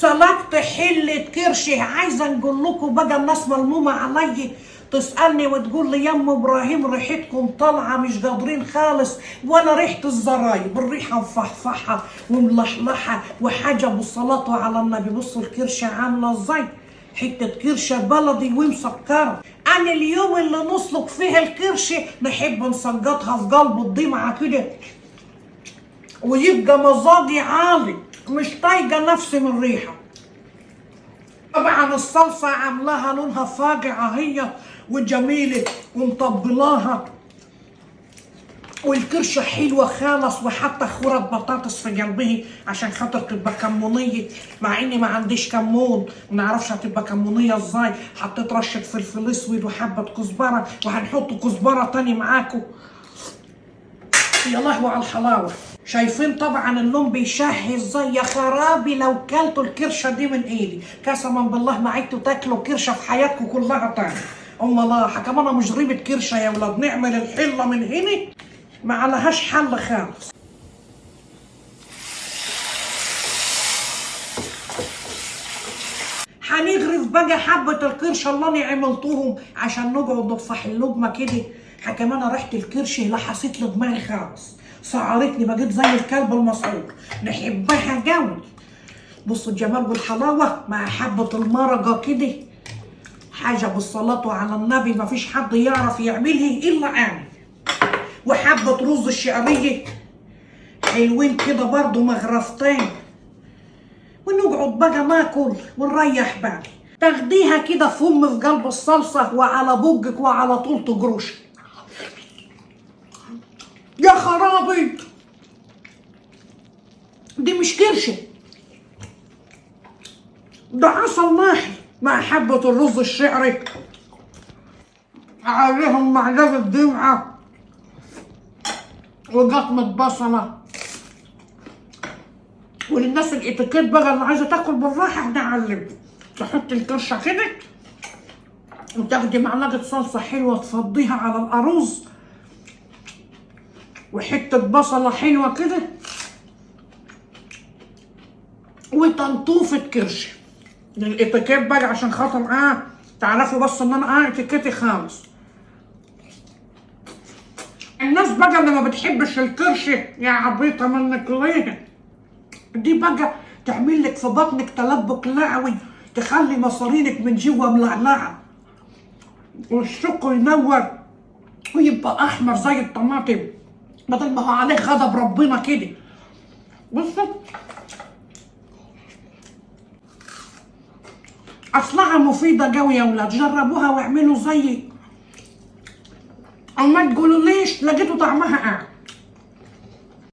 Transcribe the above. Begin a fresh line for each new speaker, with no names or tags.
سلقت حلة كرشه. عايزه نقول لكم بقى الناس ملمومه علي، تسالني وتقول لي يا ام ابراهيم ريحتكم طالعه مش قادرين خالص، ولا ريحه الزرايب، الريحة مفحفحه وملحلحه وحاجه بالصلاة على النبي. بصوا الكرشه عامله ازاي، حتة كرشه بلدي ومسكره. انا اليوم اللي نسلق فيها الكرشه نحب نسقطها في قلب الدمعة كده، ويبقى مزاجي عالي، مش طايقة نفسي من الريحة. طبعا الصلصه عاملاها لونها فاقعه هي وجميلة ومطبلاها، والكرشه حلوة خالص، وحتى خرة بطاطس في جنبه عشان خاطر تبقى كمونيه، مع اني ما عنديش كمون، ما نعرفش هتبقى كمونيه ازاي. حطيت رشه فلفل اسود وحبه كزبره، وهنحط كزبره تاني معاكم. يا لهوي على الحلاوة. شايفين طبعا اللون بيشهي ازاي؟ يا خرابي لو كلتوا الكرشه دي من ايدي، قسما بالله ما عدتوا تاكلوا كرشه في حياتكم كلها تاني. امال كمان انا مجربه كرشه يا ولاد، نعمل الحلة من هنا ما علىهاش حل خالص. هنغرف بقى حبة الكرشة اللي انا عملتوهم عشان نقعد نطفح اللقمة كده. كمان ريحة الكرشة لحست لي دماغي خالص، سعرتني، بقيت زي الكلب المسعور. نحبها قوي. بصوا الجمال والحلاوة مع حبة المرقة كده، حاجة بالصلاة على النبي مفيش حد يعرف يعملها إلا أنا. وحبة رز الشعرية حلوين كده برضو مغرفتين، ونقعد بقى ناكل ونريح بالي. تاخديها كده فم في قلب الصلصة وعلى بقك وعلى طول تجروش. يا خرابي، دي مش كرشة، ده عسل ناحي مع حبة الرز الشعري عليهم معلقة دمعة وقطمة بصلة. وللناس الاتيكيت بقى اللي عايزة تاكل بالراحة هنعلم، تحط الكرشة كده وتاخدي معلقة صلصة حلوة تفضيها على الأرز، وحتة بصلة حلوة كده، وتنطوفة كرشة. للاتيكيت بقى عشان خاطر تعرفوا بس ان انا اتيكيتي خالص. الناس بقى اللي ما بتحبش الكرشة يا عبيطة منك ليه، دي بقى تعمل لك في بطنك تلبك لعوي، تخلي مصارينك من جوا ملعلعة، والشق ينور ويبقى احمر زي الطماطم، بدل ما هو عليه غضب ربنا كده. بصوا اصلها مفيدة قوي يا ولاد، جربوها واعملوا زيي، او ما تقولوا ليش لقيتوا طعمها اعلى.